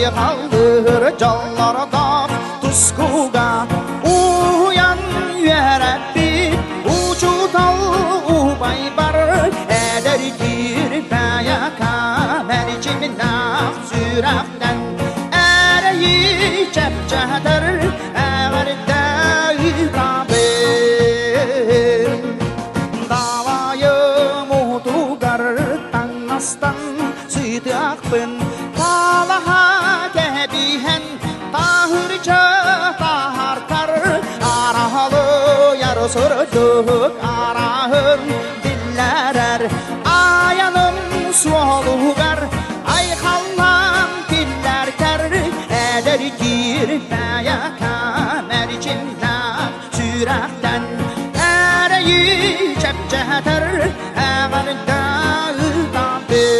айхаллыыр дьоллордоох тускуга уһуйан үөрэппит учуутал убайбар эдэр киирбэйэкэ мэрчимнээх сүрэхтэн эрэйи чэпчэтэр эҕэрдэ ыытабын. Далайым уутугар таҥастан сыытыахпын талаһа кэбиһэн таһырдьа таһартар араһалыйар сырдык араһын биллэрэр айаным суолугар айхаллаан киллэртэр эдэр киирбэйэкэ мэрчимнээх сүрэхтэн эрэйи чэпчэтэр эҕэрдэ ыытабын.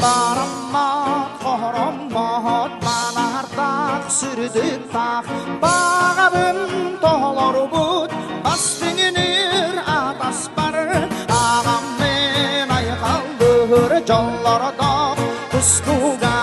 Бараммат, хороммот, банаардах, сүрдүктаах, баҕабын толорбут, бастыҥыныр атаспар, аҕам мен айхаллыыр дьоллордоох тускуга.